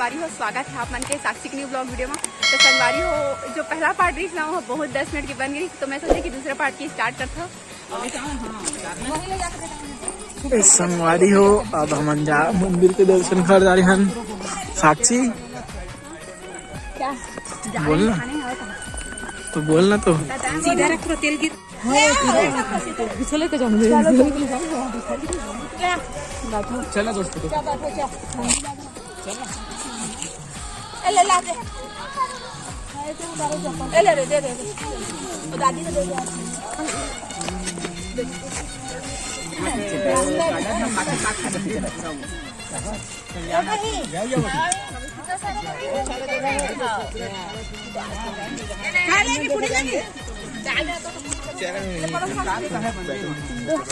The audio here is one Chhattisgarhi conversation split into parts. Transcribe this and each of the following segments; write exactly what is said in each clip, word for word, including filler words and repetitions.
संगवारी हो, स्वागत है आप मन के साक्षी के न्यू ब्लॉग वीडियो में। तो संगवारी हो, जो पहला पार्ट रही ना, वो बहुत दस मिनट की बन गई, तो मैं सोचे कि दूसरा पार्ट की स्टार्ट करता हूँ। ए संगवारी हो, अब हमन जा मंदिर के दर्शन कर जा रहे हन। साक्षी, क्या? बोल ना। तो बोल ना तो। सीधा रख, तेल गिर। चलो दोस्त। ए, ले, ला दे। ए, ले रे, दे, दे, दे। ओ, दादी को दे दे।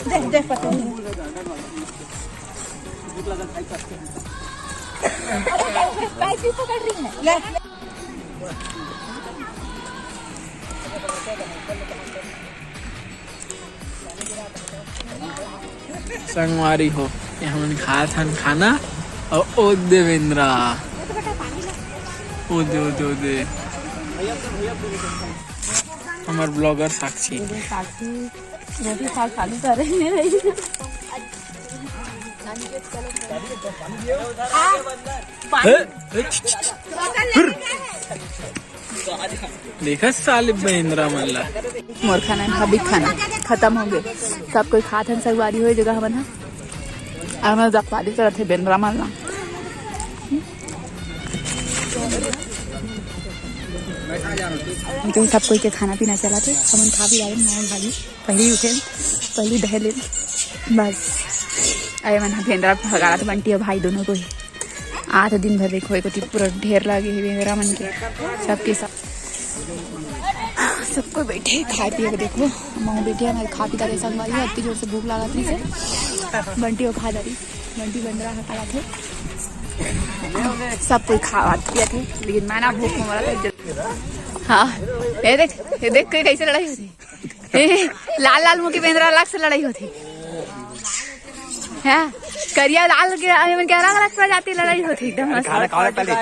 दे, दे, पकड़। अरे, पैर भी पकड़ रही है। ले। संगवारी हो, ये हमन खात हन खाना। और ओ देवेंद्रा, ओ दे, ओ दे, ओ दे। हमार ब्लॉगर साक्षी। साक्षी रोटी खा चालू करे। हे, हे, छ, छ, छ। देखा साले बेंदरा मन ला। मोर खाना, भाभी खाना खत्म हो गए। सब कोई खात हन, संगवारी हो जगह हमन ह। अब मैं जगपाली करत हे बेंदरा मन ला। तो सब कोई के खाना पीना चला थे, हमन खा भी रहे, मैं भाभी। पहली उठे, पहली दहले, बस। अरे मन ह बेंदरा भगात बंटी और भाई दोनों को ही। आज दिन भर देखो, एक पूरा ढेर लगे हे बेंदरा मन के, सबके सब। सब कोई बैठे खाए पिए के, देखो। महू बैठे, हमारे खा पी के संगवारी है, इतनी जोर से भूख लागत रही से। बंटी वो खा जा रही, बंटी बेंदरा खा थे। सब कोई खावत पियत हे, लेकिन मैं ना भूख में मरत हे। हाँ, ये देख, ये देख के कैसे लड़ाई होती। ए, लाल लाल मुंह के बेंदरा अलग से लड़ाई होती है, करिया लाल के, अरे, मन के अलग अलग प्रजाति लड़ाई होती एकदम मस्त। खाना खाने का टेस्ट।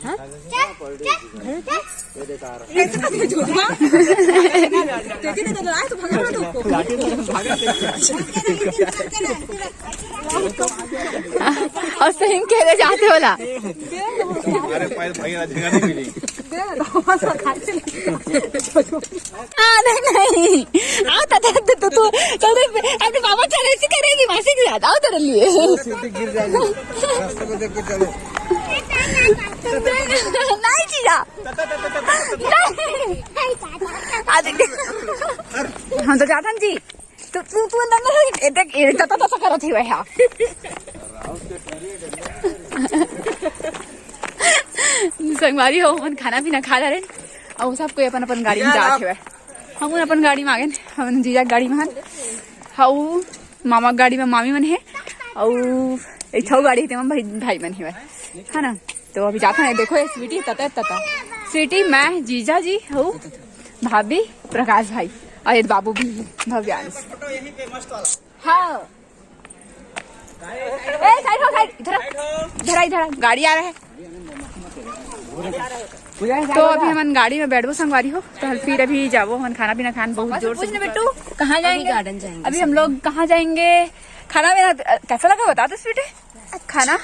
हाँ? क्या? क्या? और सही कह रहे जाते होला। अरे, भाई, भाई, आज झगड़ा नहीं मिली। हाँ, नहीं, नहीं। आओ, तते, तते, तू, तू, तू, अपने पापा चले, ऐसे करेगी, मासी के साथ, आओ, तेरे लिए। सीढ़ी गिर जाएगी। रास्ते में देख के चलो। नहीं, जीजा। नहीं। आ देख, हम तो जाथन जी। तू, तू, तू अंदर में, ए, देख, ए, तता, तता करत ही वह। संगवारी हो, हमन खाना पीना खा डारेन, अउ सब कोई अपन अपन गाड़ी में जात हवय। हमन अपन गाड़ी में आ गेन, हमन जीजा के गाड़ी में हन, हऊ मामा के गाड़ी में मामी मन हे, अउ एक ठो गाड़ी हे, तेमा भाई, भाई मन हेवय, है ना। तो अभी जात हन, देखो ये स्वीटी, तता, तता। स्वीटी, मैं, जीजा जी, हऊ भाभी, प्रकाश भाई, और ये बाबू भी हे, भव्यांश। हाँ। ए, साइड हो, साइड। इधर आ। इधर आ, इधर आ। गाड़ी आ रहा है। तो अभी हमन गाड़ी में बैठबो संगवारी हो, तो हम फिर अभी जाबो, हमन खाना पीना खान बहुत जोर से। पूछ ले बिट्टू, कहाँ जाएंगे? गार्डन जाएंगे। अभी हम लोग कहाँ जाएंगे? खाना पीना, अ, कैसा लगा बता तो स्वीटी। खाना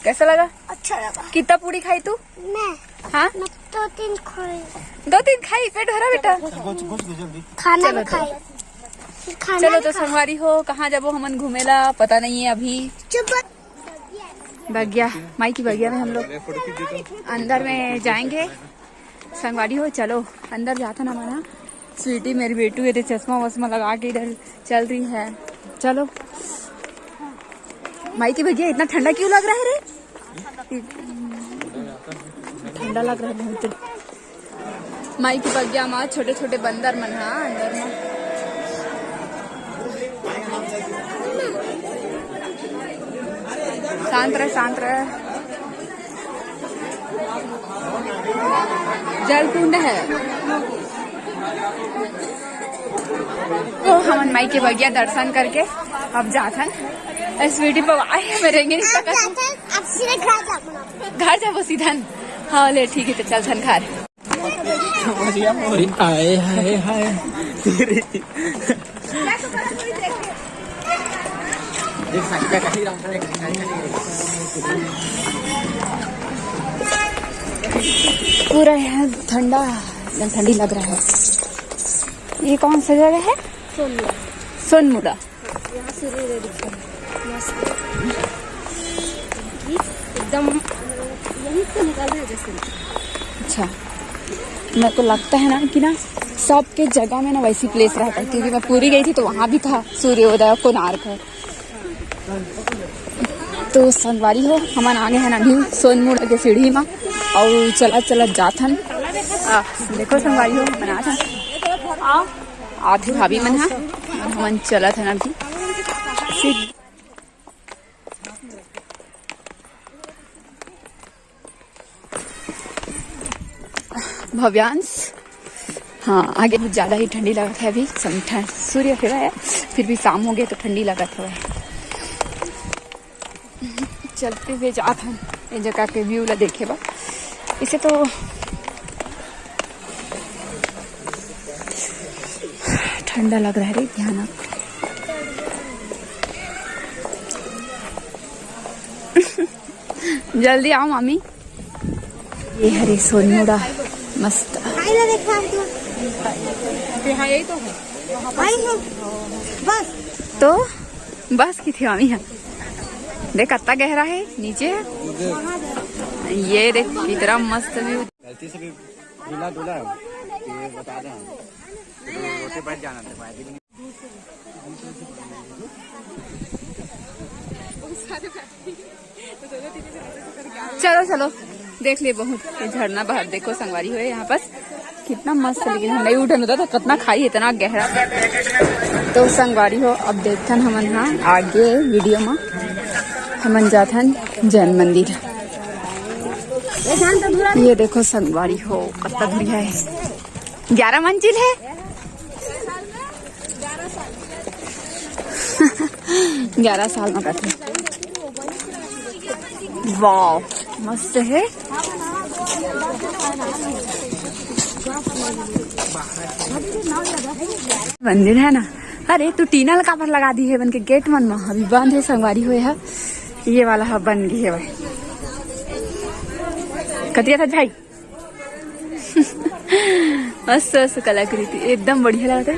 कैसा लगा? अच्छा लगा। कितना पूड़ी खाई तू? मैं? हाँ? मैं दो तीन खाई। दो तीन खाई, पेट भरा बेटा? खाना चलो में तो। खाई। खाना चलो में तो खाई। संगवारी हो, कहाँ जाबो हमन घूमे ला, पता नहीं है अभी। चुप। बगिया, माई की बगिया में हम लोग अंदर में जाएंगे। संगवारी हो, चलो अंदर जाता ना मना। स्वीटी मेरी बेटू ये चश्मा वश्मा लगा के इधर चल रही है। चलो माई की बगिया, इतना ठंडा क्यों लग रहा है रे? ठंडा लग रहा है बहुत। माई की बगिया मा छोटे छोटे बंदर मन हा अंदर मा। शांत रह, शांत रह। जल कुंड है। तो हमन माई के बगिया दर्शन करके अब जाथन। स्वीटी पवाए हे, मैं रेंगे नहीं सकत हूँ। अब सीधे घर जाबो ना। घर जाबो सीधन। हाँ, ले ठीक है, तो चलथन घर। अरे, आए, हाय, हाय। पूरा यहाँ ठंडा, एकदम ठंडी लग रहा है। ये कौन सा जगह है? सोनमुड़ा। सोनमुड़ा। यहाँ सूर्योदय दिखता है, मस्त। एकदम यहीं से निकल रहा है जैसे। अच्छा, मेरे को लगता है ना कि ना सबके जगह में ना वैसी प्लेस रहता है, क्योंकि मैं पुरी गई थी तो वहाँ भी था सूर्योदय, कोणार्क है। तो संगवारी हो, हमन आगे हन अभी सोनमुड़ा के सीढ़ी मा, और चलत चलत जात हन। आ, देखो संगवारी हो, हमन आत हन। आ, आथे भाभी मन हा, हमन चलत हन अभी। सीध- भव्यांश। हाँ, आगे बहुत ज्यादा ही ठंडी लगत है अभी। सम-, ठं-, सूर्य खिला है, फिर भी शाम हो गया तो ठंडी लगत है। चलते हुए जात हन ये जगह के व्यू ला देखे बर। इसे तो ठंडा लग रहा है रे भयानक। जल्दी आओ मामी। ये हरे सोनमुड़ा मस्त। हाँ, यही तो है। बस। तो बस की थी मामी यहाँ। देख कितना गहरा है नीचे। ये देख कितना मस्त व्यू। गलती से भी हिला डुला है, ये बता दें। रोड पे बैठ जाना था, बाय। चलो चलो, देख लिए बहुत ये झरना बहत। देखो संगवारी हो यहाँ पास कितना मस्त, लेकिन हम नहीं उठन होता तो कितना खाई इतना गहरा। तो संगवारी हो, अब देखथन हमन हा आगे वीडियो में हमन जाथन जैन मंदिर। ये देखो संगवारी हो, कितना बढ़िया है, ग्यारह मंजिल है। ग्यारह साल में कथे। वाह, मस्त है। मंदिर है ना। अरे, तू टीना ला काबर लगा दी है बन के गेट मन में? अभी बंद है, संगवारी हुए है। ये वाला हा बन गई है भाई। कतिया था भाई? मस्त मस्त कलाकृति, एकदम बढ़िया लगता है।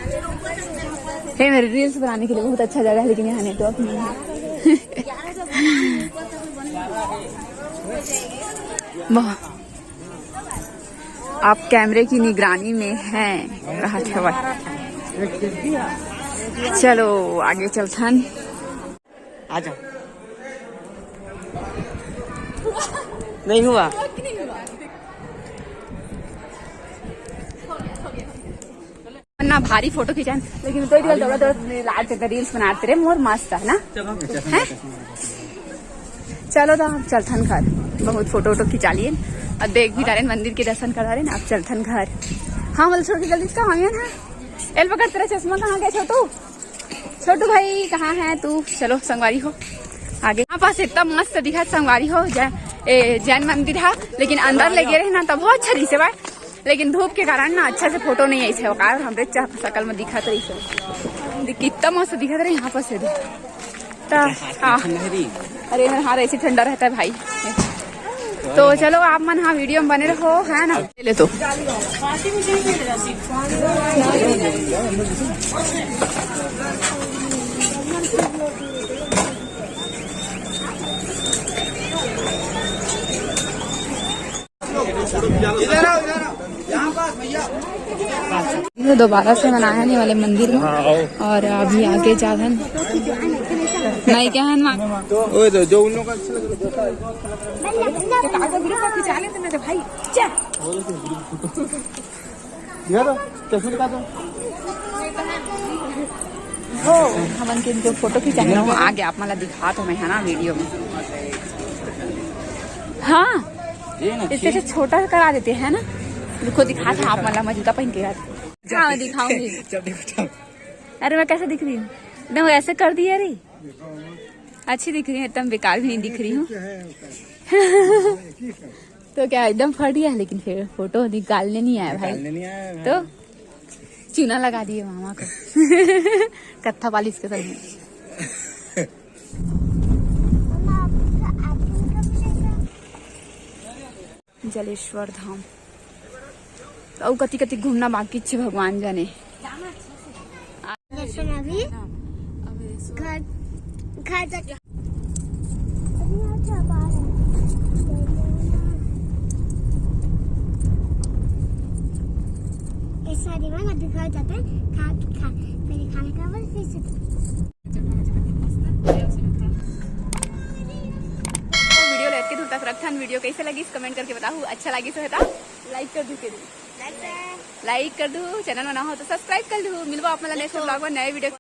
हे, मेरे रील्स बनाने के लिए बहुत अच्छा जगह है, लेकिन यहाँ नेटवर्क नहीं है। वाह, आप कैमरे की निगरानी में हैं, रहा था भाई। चलो आगे चलथन। आजा। नहीं हुआ। ना भारी फोटो खिंचान, लेकिन तो इधर दौड़ा दौड़ा लाल चक्कर रील्स बनाते रहे, मोर मस्त है ना। हैं? चलो तो हम चलथन घर, बहुत फोटो वोटो खिंचा लिए। अब देख भी डारेन, मंदिर के दर्शन करा रहे ना, अब चलथन घर। हाँ, बोल छोटू, जल्दी से कहाँ है ना? एल पकड़, तेरा चश्मा कहाँ गया छोटू? छोटू भाई कहाँ है तू? चलो संगवारी हो आगे। यहाँ पास इतना मस्त दिखत संगवारी हो, जै-, ए, जैन मंदिर है, लेकिन अंदर ले गए रहे ना तब बहुत अच्छा दिखे भाई, लेकिन धूप के कारण ना अच्छा से फोटो नहीं आई से, और हमरे चा-, शकल में दिखत रही से। देख, कितना मस्त दिखत रहे यहाँ पास से। ता-, हाँ। अरे, मेरा हाथ ऐसे ठंडा रहता है भाई। तो चलो, आप मन हाँ वीडियो में बने रहो, है ना? ले ले तो। ये दोबारा से बनाया नहीं वाले मंदिर में। हाँ, आओ। और अभी आगे जाथन। नहीं क्या है ना? ओए, तो जो उन लोगों का अच्छा लग रहा है। ये तो चश्मे निकाल दो। हो, हमन के जो फोटो खिंचाए ना, वो आगे आप मन ला दिखात हूँ मैं, है ना, वीडियो में। हाँ, ये ना इससे अच्छा छोटा करा देते हैं ना। रुको, दिखात हूँ आप मन ला, मैं जूता पहन के आती हूँ। हाँ, दिखाऊंगी। जब देखो, जब। अरे, मैं कैसे दिख रही हूँ? एकदम ऐसे कर दिया रे। अच्छी दिख रही हूँ, एकदम बेकार भी नहीं दिख रही हूँ। तो क्या एकदम फट गया है, लेकिन फिर फोटो निकालने नहीं आया भाई। निकालने नहीं आया भाई। तो चूना लगा दिए मामा को। कत्था पालिश के साथ। जलेश्वर धाम। अउ कति कति घूमना बाकी छे, भगवान जाने। दर्शन अभी घर, घर तक। ऐसा दिमाग अभी घर जाते हैं, खा, खा, पहले खाने का बोल, फिर से। वीडियो लेट के दूर तक रखथन। वीडियो कैसे लगिस, कमेंट करके बताहू। अच्छा लगिस होही त लाइक कर दू के दू। लाइक कर दू, चैनल में नवा हो तो सब्सक्राइब कर दू। मिलबो आप मन ला नेक्स्ट व्लॉग में नए वीडियो।